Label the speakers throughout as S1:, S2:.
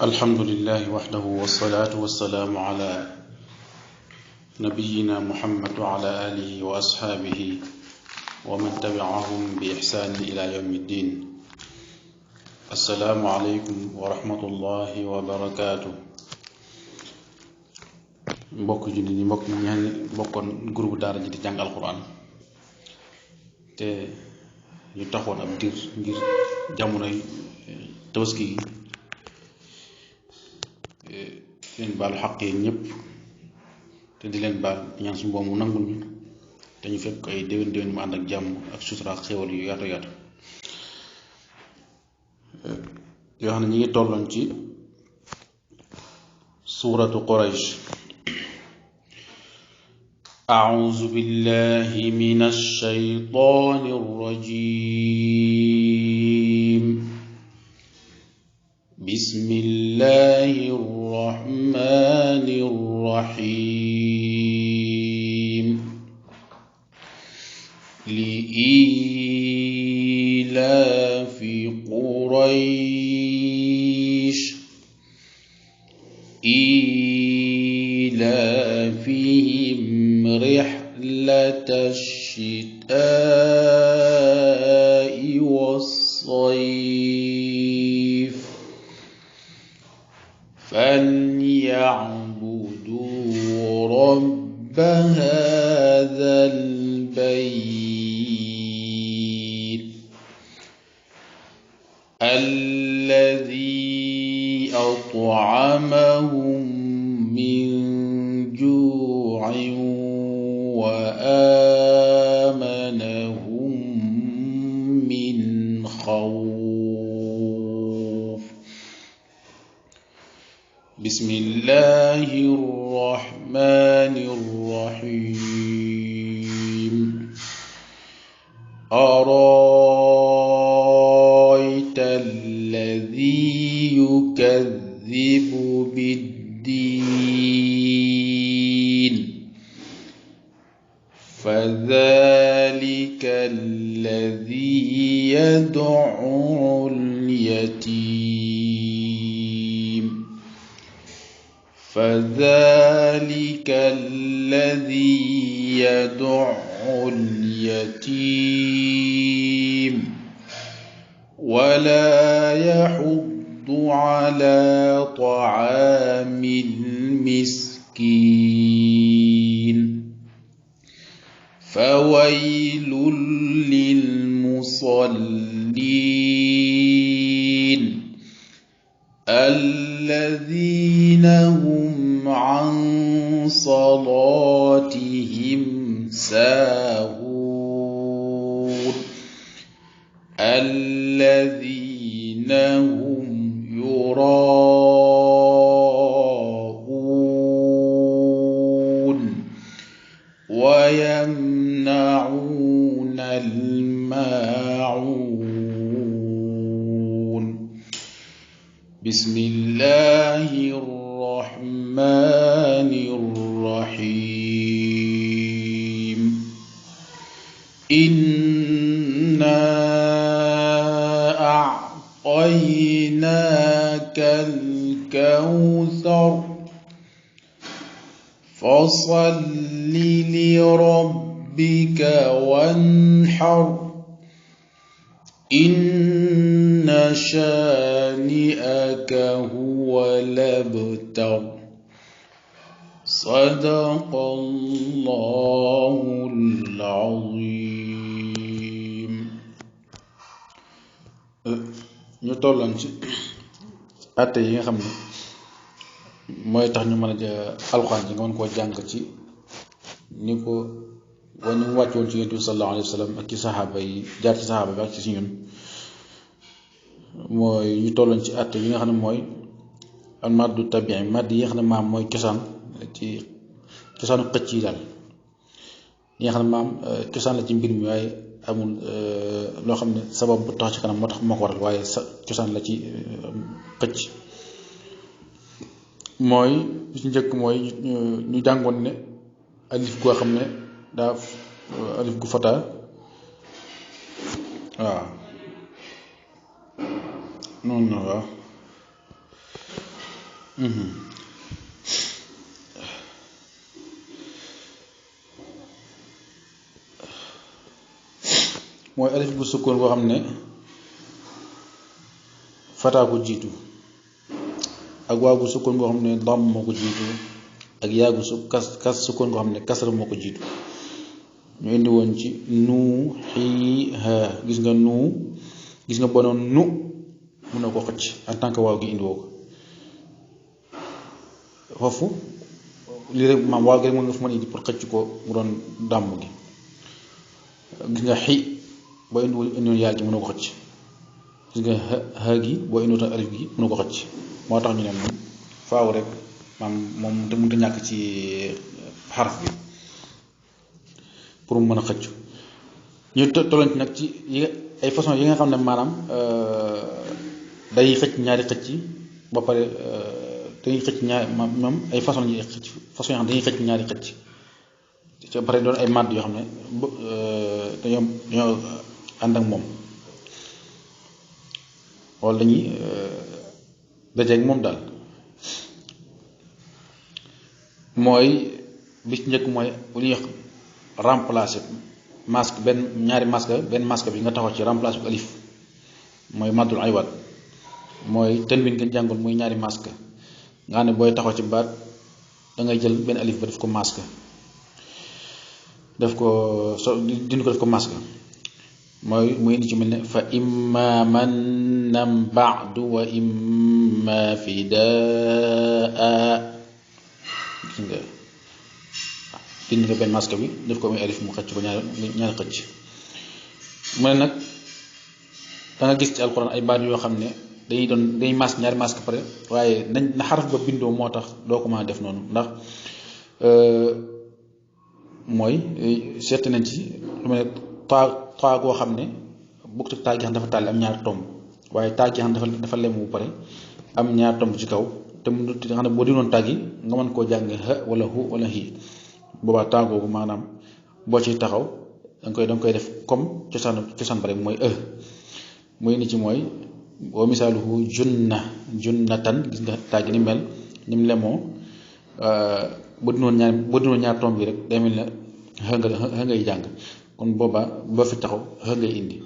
S1: الحمد لله وحده والصلاة والسلام على نبينا محمد وعلى آله وأصحابه ومن تبعهم بإحسان إلى يوم الدين. السلام عليكم ورحمة الله وبركاته. mbokk julli ni mbokk ñi bokkon groupe daara ji di jàng alquran te ñu taxoon ab dir ngir jamonoy tabaski leen baal xaq yi ñëpp te di leen baal ñaan suñu boobu nangul ñu te ñu fekk ay déwén mu ànd ak jàmm ak sutura ak xéwal yu yaatu yaatu yoo xam ne ñi ngi tolloon ci suuratu Quraysh. أعوذ بالله من الشيطان الرجيم. بسم الله الرحمن الرحيم. لإيلاف قريش إيلافهم رحلة الشتاء والصيف فليعبدوا رب هذا البيت الذي أطعمهم من جوع وآمنهم من خوف. بسم الله الرحمن الرحيم. أرأيت الذي يكذب بالدين فذلك الذي يدعو اليتيم فذلك الذي يدعو اليتيم ولا يحض على طعام المسكين فويل للمصلين الذين هم عن صلاتهم ساهون الذين هم يراءون ويمنعون الماعون. بسم الله الرحمن الرحيم. إنا أعطيناك الكوثر فصل لربك وانحر إن شانئك هو الأبتر. صدق الله العظيم. ñu tolloon ci àtte yi nga xam ne mooy tax ñu mën a alxuraan ji nga mën koo jàng ci ni ko wañu wàccoon ci Yonent bi sallallahu alayhi wa sallam ak ci saxaaba yi jaar ci saxaaba bi ak ci ñun mooy ñu tolloon ci àtte yi nga xam ne mooy al maddu tabii madd yi nga xam ne maam mooy cosaan ci cosaanu xëcc yi daal yi nga xam ne maam cosaan la ci mbir mi waaye amul loo xam ne sabab bu tax ci kanam moo tax moo ko waral waaye sa cosaan la ci xëcc. mooy bi ci njëkk mooy ñu jàngoon ne alif goo xam ne daa alif gu fata waaw noonu la waaw mooy alif bu sukkoon boo xam ne fataa ko jiitu ak waaw bu sukkoon boo xam ne dam moo ko jiitu ak yaa gu kas sukkoon boo xam ne kasra moo ko jiitu ñu indi woon ci nu xii ha gis nga nu gis nga bonoon nu mun na ko xëcc en tant que waaw gi indi woo ko foofu lii rek maam waaw gi rek mën nga fa mën indi pour xëcc ko mu doon dàmm gi gis nga xi boo indiwoon yaa gi mën na ko xëcc gis nga ha gi boo indiwoon alif gi mën na ko xëcc moo tax ñu ne moom faaw rek maam moom te mënut a ñàkk ci xaraf bi pour mu mën a xëcc ñu tolloon ci nag ci ay façon yi nga xam ne maanaam day xëcc ñaari xëcc ba pare dañuy xëcc ñaari moom ay façon yi xëcc façon yoo xam ne dañuy xëcc ñaari xëcc ba pare doon ay màdd yoo xam ne dañoo ànd ak moom wala dañuy dajeeg moom daal mooy bi ci njëkk mooy bu ñuy remplacer masque benn ñaari masque bi nga taxaw ci remplacer bu alif mooy maddul aywat mooy tanwin ngeen jàngoon muy ñaari masque nga xam ne booy taxaw ci baat da ngay jël benn alif ba def ko masque def ko dindi ko def ko masque mooy muy indi ci mel ne fa imma mannan ba'du wa imma fidaa gis nga dindi nga benn masque bi def ko muy alif mu xëcc ko ñaari xëcc mu ne nag da nga gis ci alquran ay baat yoo xam ne dañuy masque ñaari masque pare waaye na xaraf ba bindoo moo tax doo ko mën a def noonu ndax mooy seet nañ ci lu mel ne taa goo xam ne bukk taa gi xam dafa tàlli am ñaari tomb waaye taa gi xam dafa lemu bu pare am ñaari tomb ci kaw te mu xam ne boo dinoon taa gi nga mën koo jàng ha wala hu wala hi boobaa taa googu maanaam boo ciy taxaw danga koy def comme cosaan ba rek mooy muy ni ci mooy boo misaaluhu junnatan gis nga taa gi ni mel ni mu lemoo boo dinoon ñaari tomb bi rek day mel ne xa ngay jàng kon boobaa boo fi taxaw xa ngay indi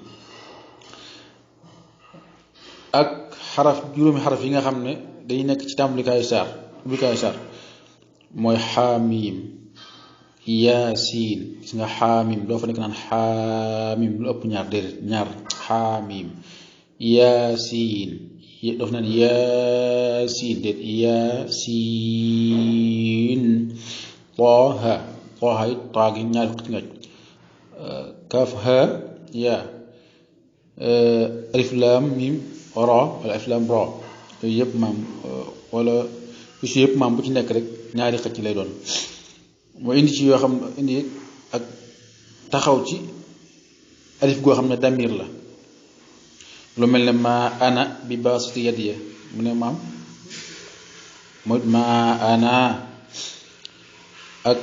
S1: ak juróomi xaraf yi nga xam ne dañuy nekk ci tàmbalikaayu saar mooy xaamim yaasiin gis nga xaamim doo fa nekk naan xaamim lu ëpp ñaar xaamim yaasiin doo fa naan yaasiin déet yaasiin taaha it taa gi ñaari xëcc nga kaaf ha yaa alif laam mim ra wala alif laam ra yooyu yëpp maam wala fisu yëpp maam bu ci nekk rek ñaari xëcc lay doon moo indi ci yoo xam indi ak taxaw ci alif goo xam ne damir la lu mel ne ma ana bi baasiti yadiya mu ne maam mooy ma ana ak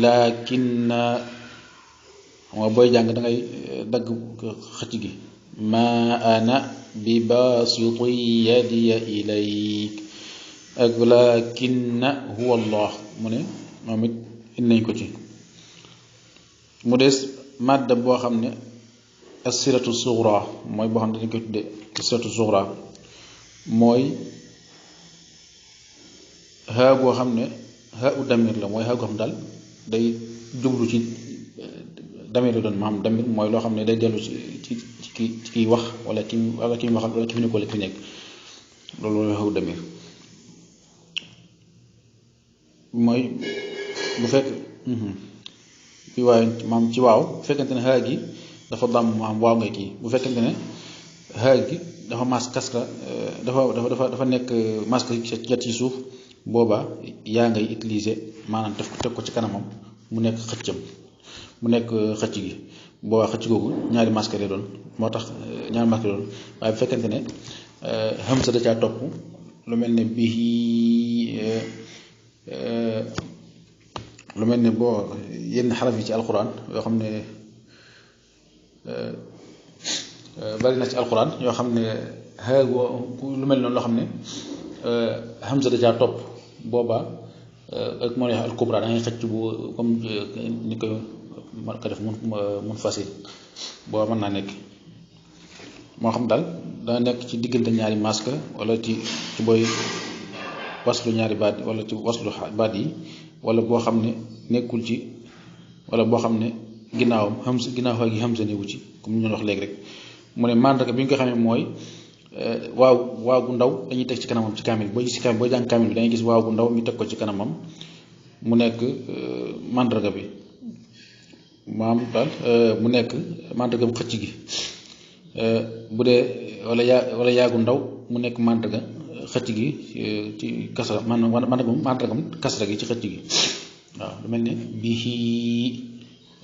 S1: laakinna xam booy jàng da ngay dagg xëcc gi ma ana bi baasiti yadiya ilayk ak laakinna huwa allah mu ne moom it indi nañ ko ci mu des madda boo xam ne as-silatu sughra mooy boo xam ne dañ koy tudde as-silatu sughra mooy haa goo xam ne haa u damir la mooy haa goo xam daal day jublu ci damir la doon maanaam damir mooy loo xam ne day dellu ci kiy wax wala ki waxal wala ki fi nekk wala ki fi nekk loolu mooy haa u damir mooy bu fekk bi waaye maam ci waaw bu fekkente ne haa gi dafa dam maam waaw ngay kii bu fekkente ne haa gi dafa mas kaska dafa nekk masque jet ci suuf boobaa yaa ngay utiliser maanaam teg ko ci kanamam mu nekk xëccam mu nekk xëcc gi boobaa xëcc googu ñaari masque lay doon moo tax ñaari masque lay doon waaye bu fekkente ne hamza da caa topp lu mel ne bii lu mel ne boo yenn xaraf yi ci alquran yoo xam ne bari na ci alquran yoo xam ne lu mel noonu loo xam ne hamza da caa topp booba ak moo lay al kubra da ngay xëcc bu comme ni ko man ko def mun fasil booba mën naa nekk moo xam daal daa nekk ci diggante ñaari masque wala ci booy waslu ñaari baat wala ci waslu baat yi wala boo xam ne nekkul ci wala boo xam ne ginnaawam hamza ginnaaw gi hamza newu ci comme ñu wax léegi rek mu ne mandarga bi nga ko xamee mooy waaw gu ndaw dañuy teg ci kanamam ci kaamil boo gis ci kaamil boo jàng kaamil bi da ngay gis waaw gu ndaw ñu teg ko ci kanamam mu nekk mandarga bi maam daal mu nekk mandarga bu xëcc gi bu dee wala yaagu ndaw mu nekk mandarga xëcc gi ci kasra mandargam kasra gi ci xëcc gi waaw lu mel ne bihi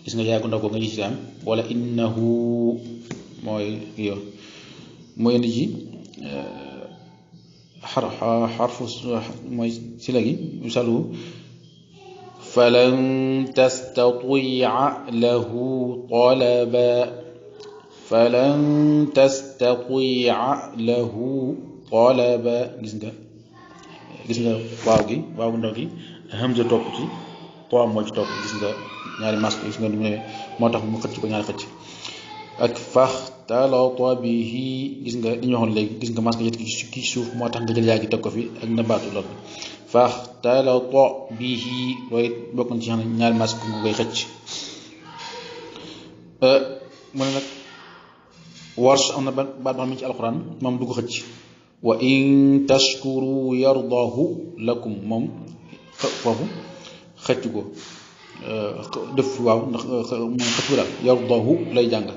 S1: gis nga yaagu ndaw ko nga gis ci am wala innahu mooy yow mooy indi ji xarfu mooy sila gi misalu falan tastatia lahu talaba falan tastatia lahu talaba gis nga waaw gu ndaw gi hamza topp ci toam moo ci topp gis nga ñaari masque gis nga du mu ne moo tax mu xëcc ko ñaari xëcc ak faxtalata bihi gis nga li ñu waxoon léegi gis nga masque yet ki suuf moo tax nga jël yaa gi teg ko fi ak nabaatu lool faxtalata bihi loolu it bokk na ci xam ne ñaari masque nga koy xëcc mu ne nag Warsh am na baat boo xam ne ci alquran moom du ko xëcc wa in tashkuru yardahu lakum moom foofu xëcc ko def waaw ndax moom xëcc ko daal yardahu lay jàng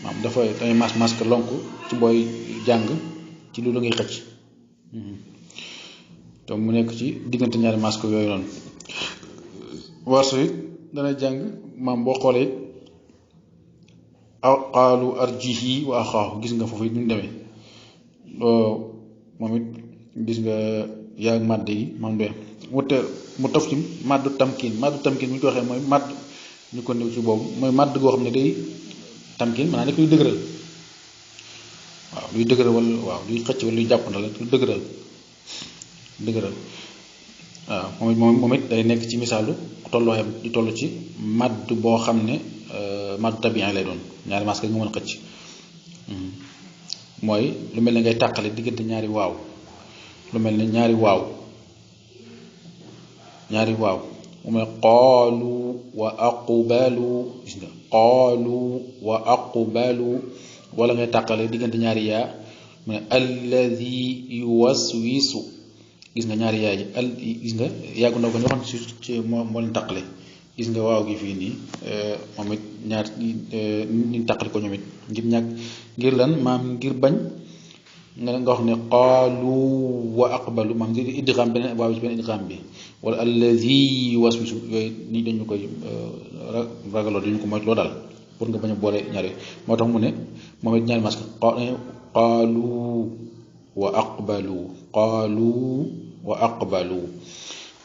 S1: maam dafa dangay masque lonk ci booy jàng ci loolu ngay xëcc te mu nekk ci diggante ñaari masque yooyu noonu Warsh it dana jàng maam boo xoolee qaalu arjihi wa axaahu gis nga foofu it ñu demee moom it gis nga yaa màdd yi moom de mu taf ci màddu tamkin bu ñu ko waxee mooy màdd ñu ko néew ci boobu mooy màdd goo xam ne day tamkin maanaam nekk luy dëgëral waaw luy dëgëral wala waaw luy xëcc wala luy jàpp na la luy dëgëral waaw moom it day nekk ci misaalu tolluwaayam di toll ci màdd boo xam ne màddu tabian lay doon ñaari masque nga mën a xëcc mooy lu mel ne ngay tàqale diggante ñaari waaw lu mel ne ñaari waaw mu ne qaalu wa aqbalu gis nga qaalu wa aqbalu wala ngay tàqale diggante ñaari yaa mu ne alladi yuwaswisu gis nga ñaari yaa ji gis nga yàggu ndaw ko ñu waxoon ci moo leen tàqale gis nga waaw gi fii nii moom it ñaar ñu tàqali ko ñoom it ngir lan maam ngir bañ nga wax ne qaalu wa aqbalu maam ngir idgham beneen waaw ci beneen idgham bi wala allazi waswisu yooyu ni dañu koy ragaloo dañu ko moytu loo daal pour nga bañ a boole ñaari moo tax mu ne moom it ñaari masque qaalu wa aqbalu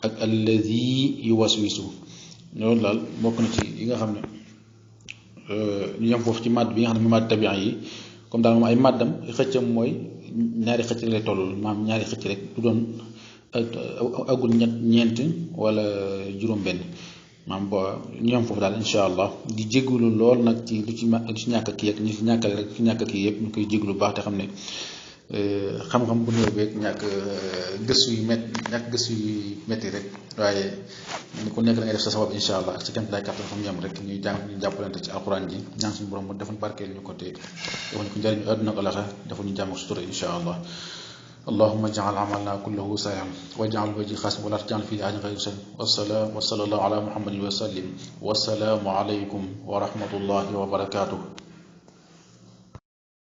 S1: ak allazi yuwaswisu loolu daal bokk na ci yi nga xam ne ñu yem foofu ci màdd bi nga xam ne mooy màdd tabian yi comme daal moom ay màddam xëccam mooy ñaari xëcc rek lay tollul maam ñaari xëcc rek du doon agul ñeent wala juróom-benn maam boo ñu yem foofu daal incha allah di jégalu lool nag ci lu ci ñàkk kii ak ñu ci ñàkkale rek ci ñàkk kii yëpp ñu koy jégalu baax te xam ne xam-xam bu néew beeg ñàkk gëstu yu métti rek waaye ni ku nekk da ngay def sa sabab incha allah ak ci kéem lay kàttan fa mu yem rek ñuy jàppalante ci alquran ji ñaan suñu borom mu defal barkeel ñu ko te defal ñu ko njëriñu àdduna ak alaxa defal ñu jàmm ak sutura incha allah اللهم اجعل عملنا كله سائعا واجعل وجهي خاسم ولا تجعل فيه عن غير شيء والسلام وصلى الله على محمد وسلم والسلام عليكم ورحمة الله وبركاته